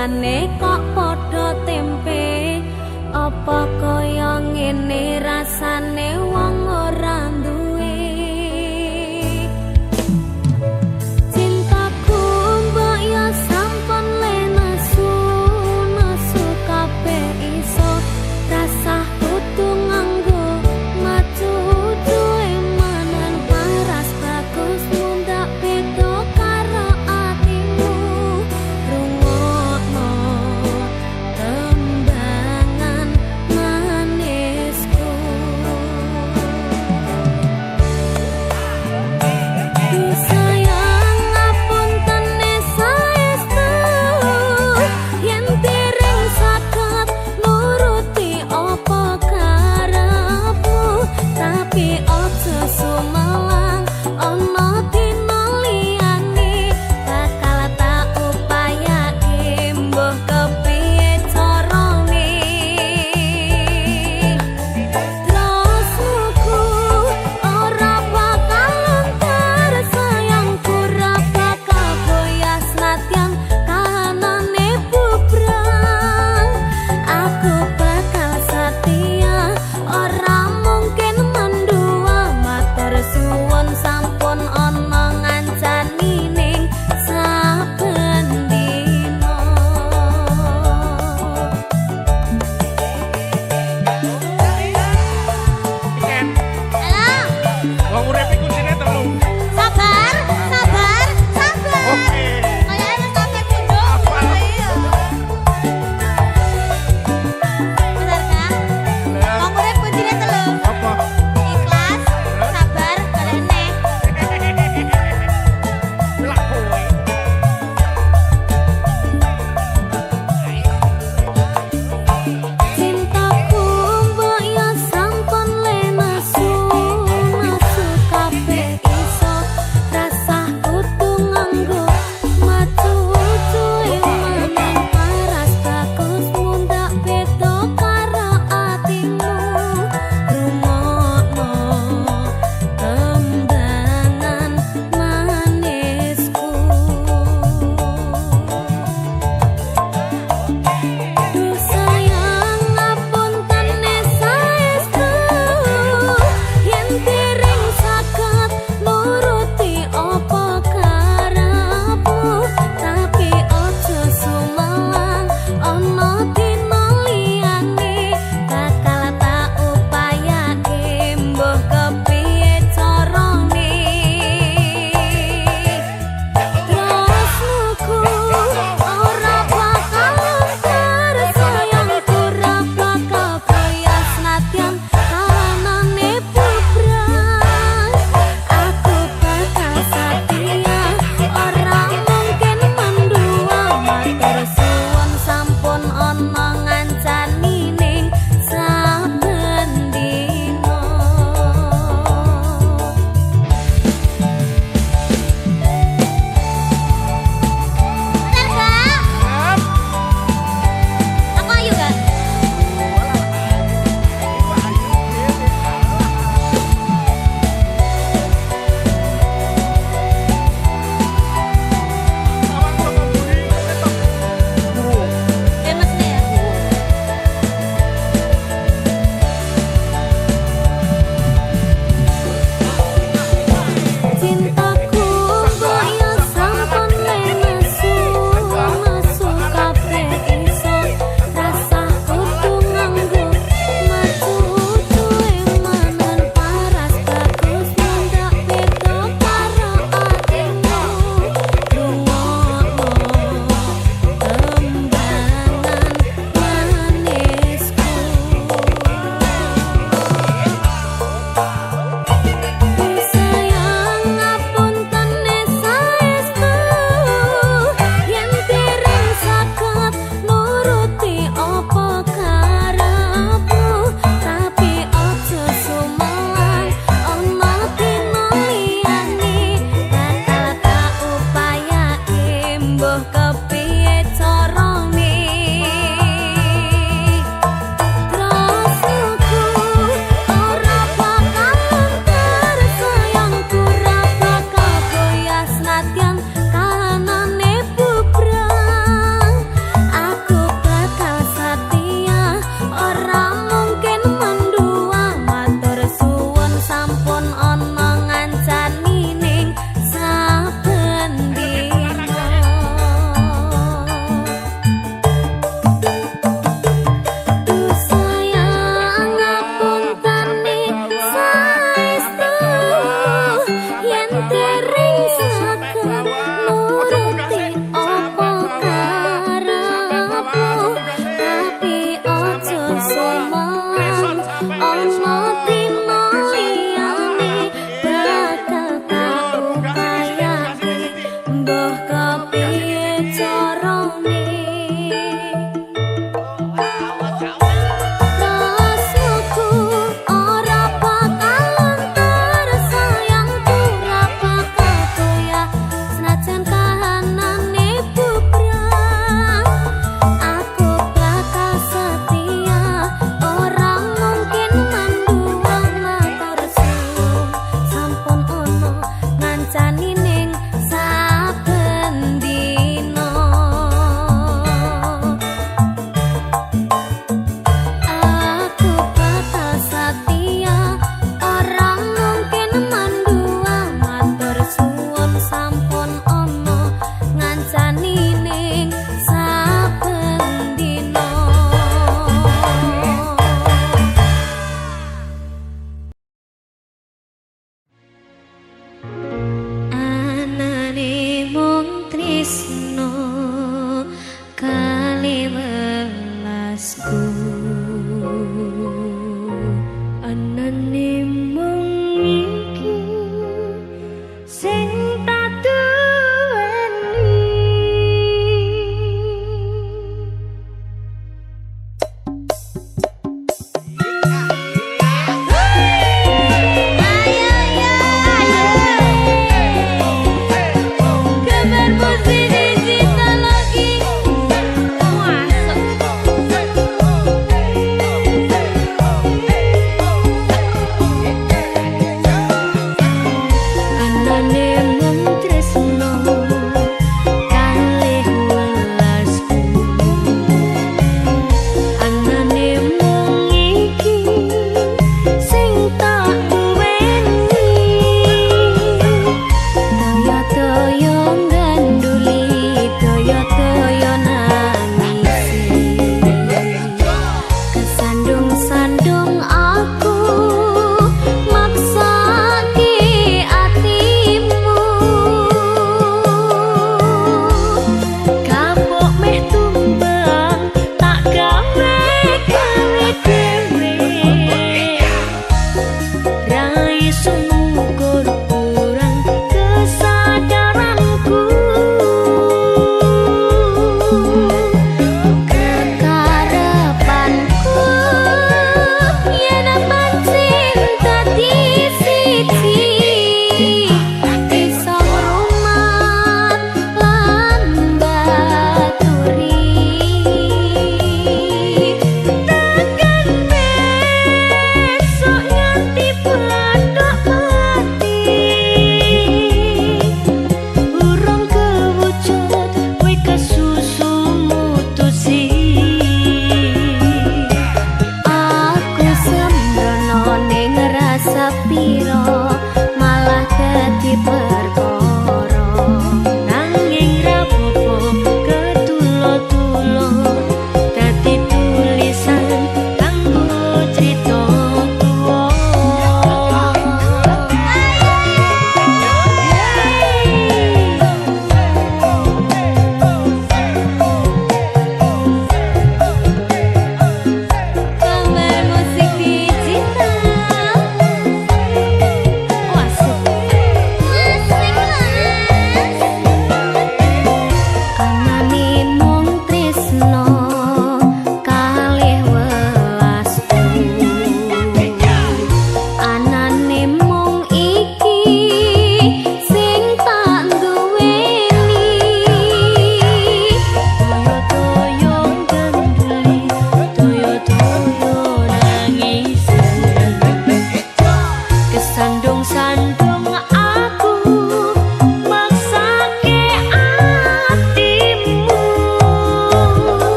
Rasane kok padha tempe. Apa kaya ngene rasane wong ora duwe? Cintaku mbok ya sampun le nesu, nesu kabeh iso. Rasah kudu nganggo macucu emanan, paras bagus mundak beda karo atimu. Rungokno tembangan manisku.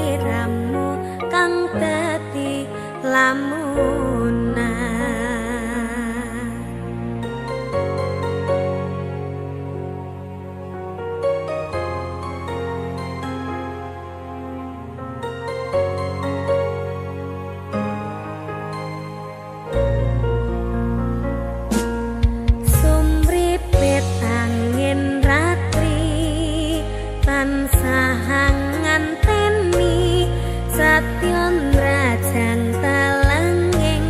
sliramu kang dadi lamunan. Sumripit angin ratri tansah nganteni satya nrajang talanging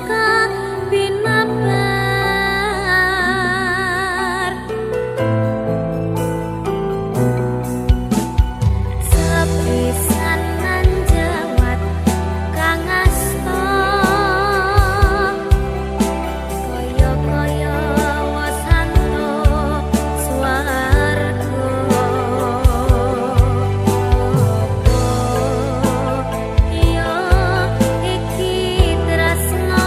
saka binabar. Sepisan nanjewat kang asta, kaya-kaya wasanto swarga. Apa ya iki tresna?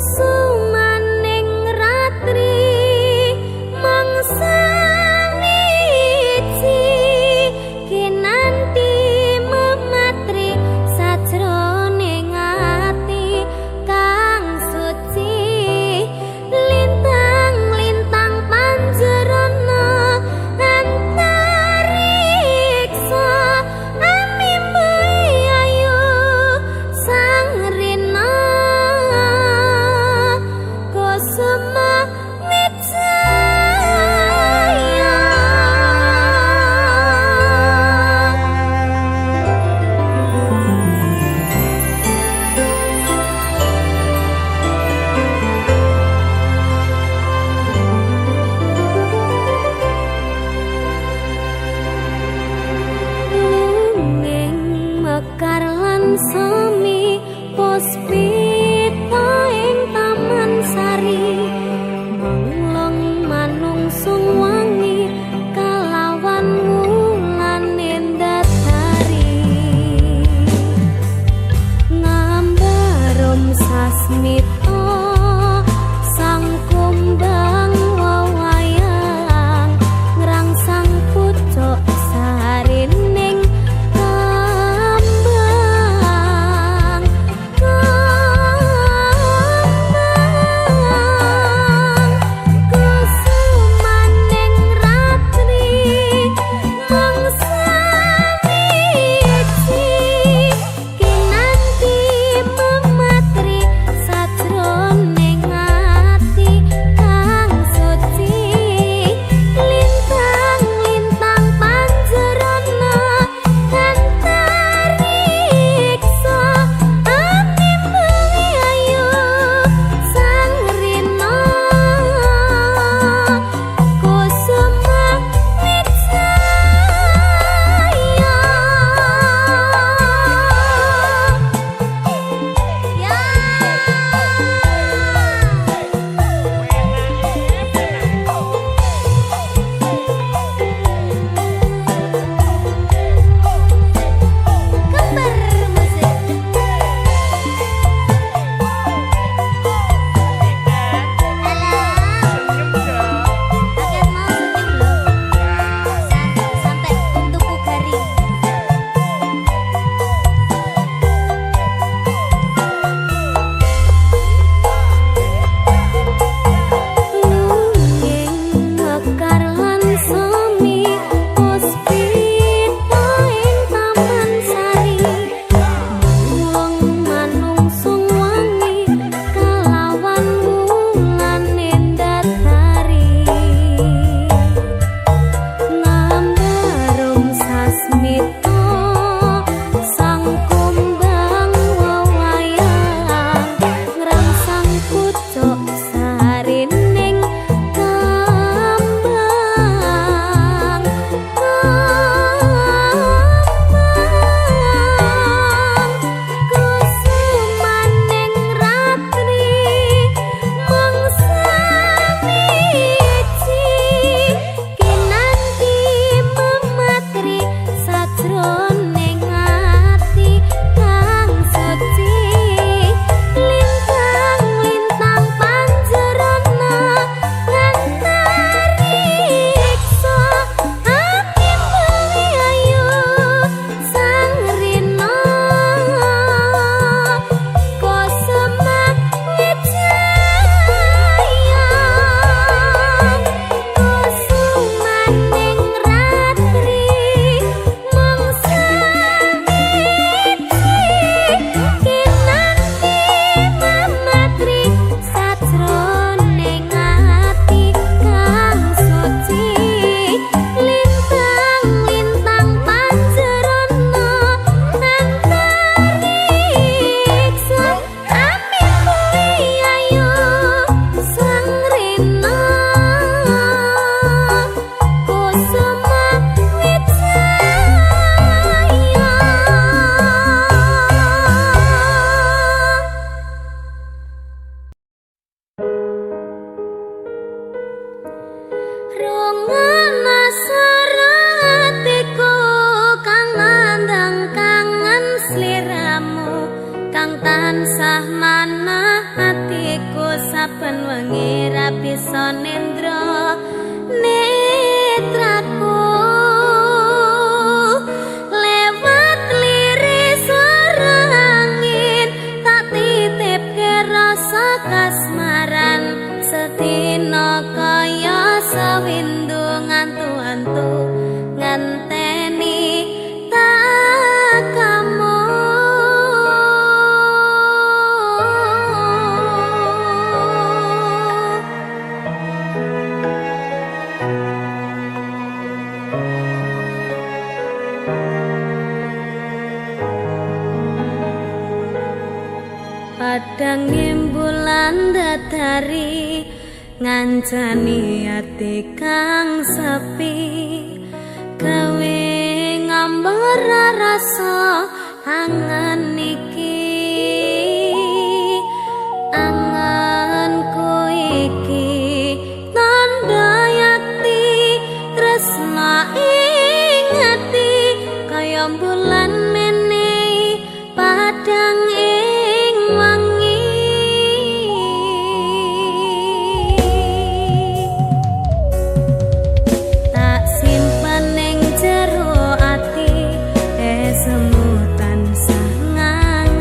Kusumaning ratri mangsa wiji kinanti mematri sajroning ati kang suci lintang-lintang panjerana antariksa amimbai ayu sang rina kusuma wijaya. Lunging mekar lan semi puspita ing taman sari manglong manungsung wangi kalawan wulane ndatari ngambarum sasmita sang kumbang wewayang ngrangsang pucuk sarining kembang kembang kusumaning ratri mangsa wiji kinanti mematri sajroning ati kang suci lintang-lintang panjerana antariksa amimbai ayu sang rina kusuma wijaya. Ya. Kembar musik. Alah, Senyum dong. akan mau senyum loh. Sampai untukku garing. Lunging mekar lan semi puspita ing taman sari manglong manungsung wangi kalawan wulane ndatari ngambarum sasmita sang kumbang wewayang ngrangsang pucuk sarining kembang kembang kusumaning ratri mangsa wiji kinanti mematri sajroning ati kang suci lintang-lintang panjerana antariksa amimbai ayu sang rina kusuma wijaya kusumaning ratri mangsa wiji kinanti mematri sajroning ati kang suci lintang-lintang panjerana antariksa amimbai ayu sang rina kusuma wijaya. Rungokna suratiku kang ngandang kangen sliramu kang tansah manah atiku. Saben wengi ra bisa nendra netraku, lewat liris suara angin tak titipke rasa kasmaran. Sedina kaya sewindu, ngantu-antu ngenteni tekamu. Padang bulan dadari ngancani ati kang sepi, gawe ngambar rasa angen iki. Angenku iki tandha yakti tresna ing ati, kaya bulan menehi padang ing wangi. Tak simpen ning jero ati, esemu tansah ngangani.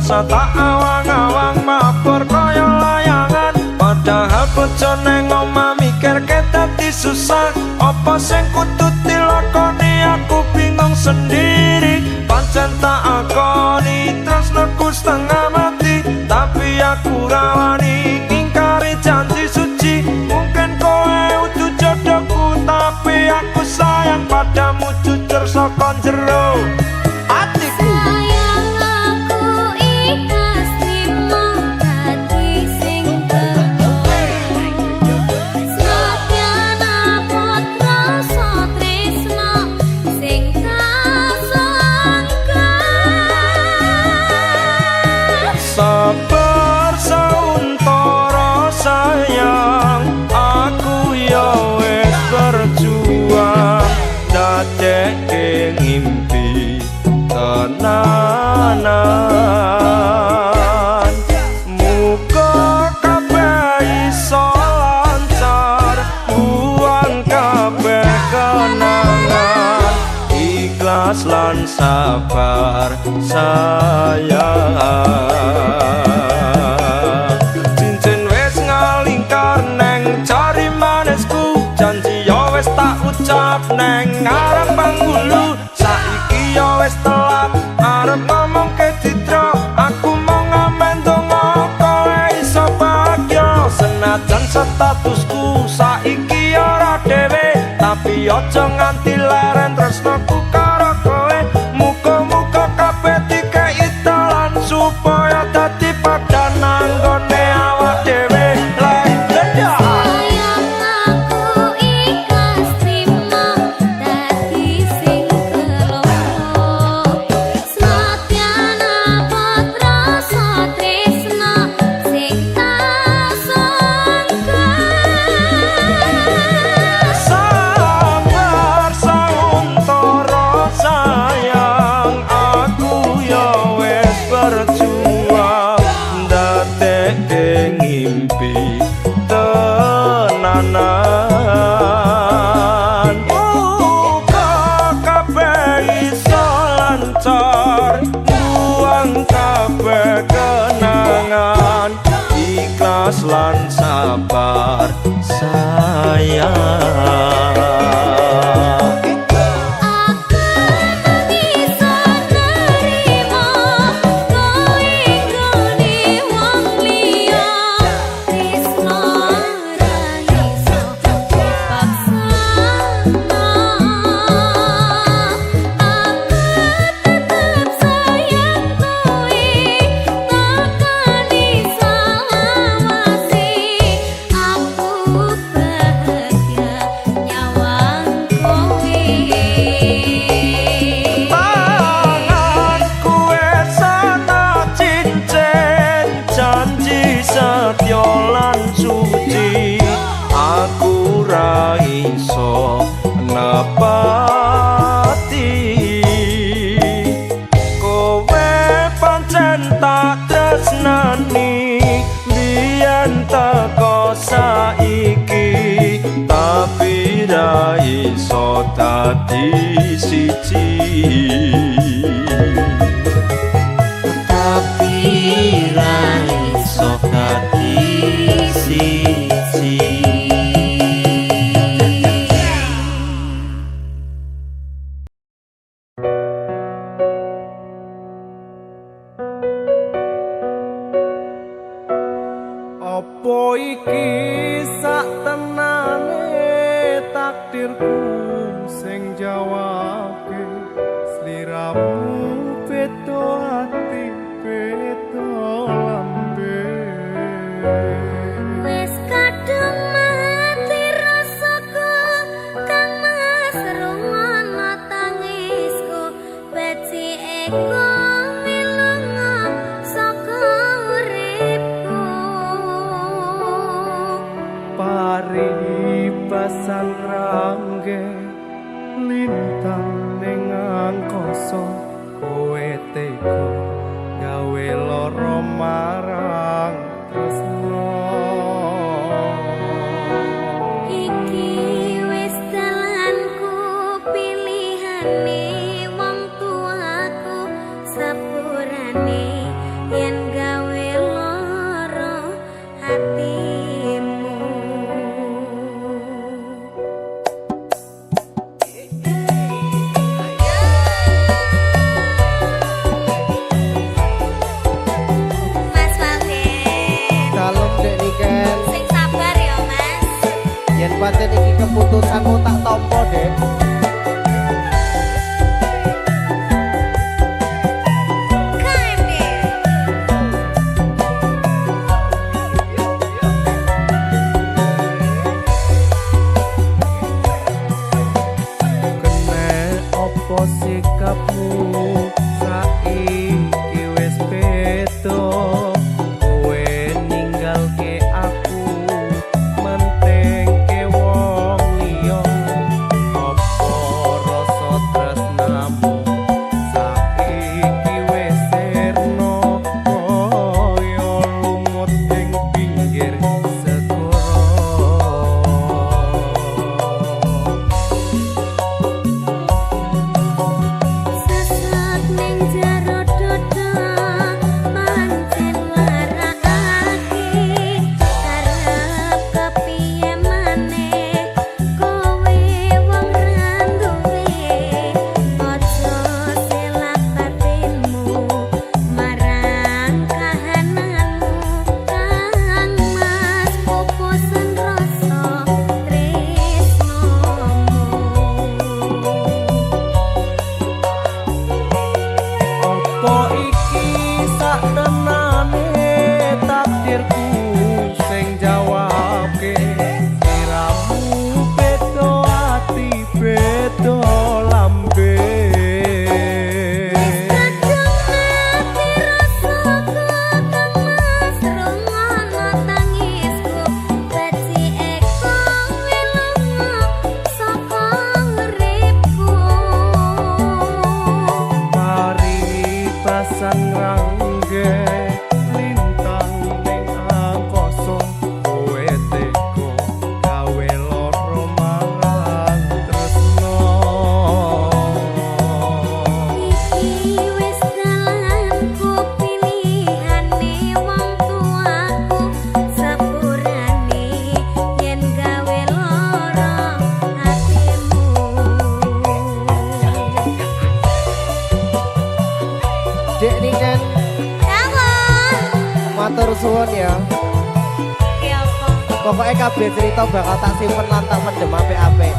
tansah tak awang-awang mabur kaya layangan. Padahal bojo neng omah mikir dadi susah. Apa sing kudu dilakoni aku bingung sendiri. Pancen tak akoni tresnoku setengah mati, tapi aku rawani ngingkari janji suci. Mungkin kowe udu jodohku, tapi aku sayang padamu jujur saka jero atiku. Sayang aku ikhlas trimo dadi sing keloro. Senadyan abot rasa tresno sing tak sangka. Sabar sauntara sayang, aku ya wis berjuang dadekke ngimpi tenanan. Muga kabeh iso lancar, buang kabeh kenangan, ikhlas lan sabar sayang. Cincin wis ngalingkar neng jari manisku, janji yo wis tak ucap neng ngarep panggulu. Saiki yo wis telat arep ngomong ke Citra, aku mau ngamen donga kowe iso bahagia. Senajan statusku saiki ora dhewe, tapi aja nganti leren tresnoku karo kowe. Muga-muga kabeh dikei dalan supaya dadi padha nanggone awak dhewe. Lek Sayang aku ikhlas trimo dadi sing keloro. Senadyan abot rasa tresno sing tak sangka. Sabar sauntara sayang, aku ya wis berjuang ndadekke ngimpi tenanan. Muga kabeh iso lancar, buang kabeh kenangan, ikhlas lan sabar sayang. Aku tak iso nerimo kowe nggone wong liya. Tresno ora iso dipaksakno. Aku tetep sayang kowe, takkan iso lawase. Aku bahagia nyawang kowe. Tanganku wis ana cincin, janji setya lan suci. Aku ra iso nepati. Kowe pancen tak tresnani, biyen teko saiki, tapi ra iso dadi siji. Tapi ra iso dadi siji. Apa iki sak tenane takdirku sing jawabke sliramu beda ati beda lambe. Wis kadung mati rasaku kang mas rungono tangisku, becike kowe lunga saka uripku. Paribasan rangge lintang ning angkasa, kowe tega gawe lara marang tresno. Iki wis dalanku pilihane wong tuaku, sepurane yen gawe lara hatimu. Mas Walden, Dalem Dek Niken. Sing sabar ya Mas. Yen pancen iki keputusanmu tak tampa, Dek. KMD. Kene opo sikapmu saiki wis beda, kowe ninggalke aku mentingke wong liya. Opo rasa tresnamu saiki wis sirna kaya lumut ing pinggir segara. Sesek ning jero dada pancen warakake, arep kepiye maneh kowe wong ra duwe. Aja selak batinmu marang kahananmu, Kang Mas pupusen rasa tresnomu. Apa iki sak tenane takdirku sing jawabke, sliramu beda ati beda lambe. Wis kadung mati rasaku Kang Mas rungono tangisku, becike kowe lunga saka uripku. Paribasan ngrangge lintang ning angkasa, kowe tega gawe lara marang tresno. Iki wis dalanku pilihane wong tuaku, sepurane yen gawe lara atimu. Dek Niken, Dalem. Matur suwun ya. Ki apa? Pokoknya kabeh cerita bakal tak simpen lan tak pendem apik-apik.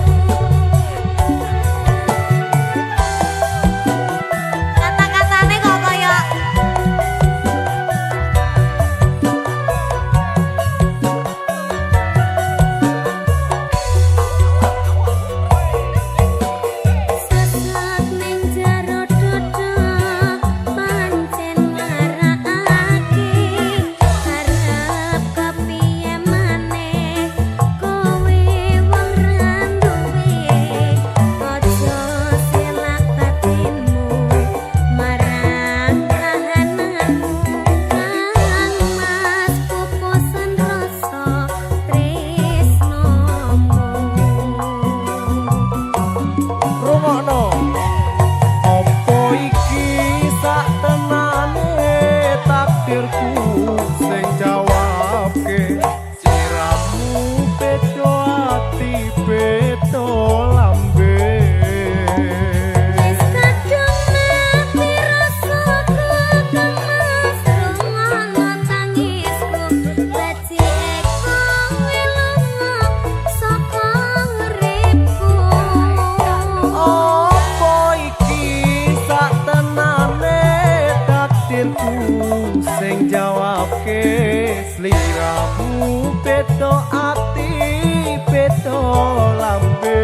Kata-katane kok kaya sesek ning jero dada pancen warakake, arep kepiye maneh kowe wong ra duwe. Aja selak batinmu marang kahananmu, Kang Mas pupusen rasa tresnomu. Rungokno. Apa iki sak tenane takdirku sing jawabke, sliramu beda ati beda lambe. Wis kadung mati rasaku Kang Mas rungono tangisku, becike kowe lunga saka uripku. Apa iki sak tenane takdirku sing jawabke, sliramu beda ati beda lambe.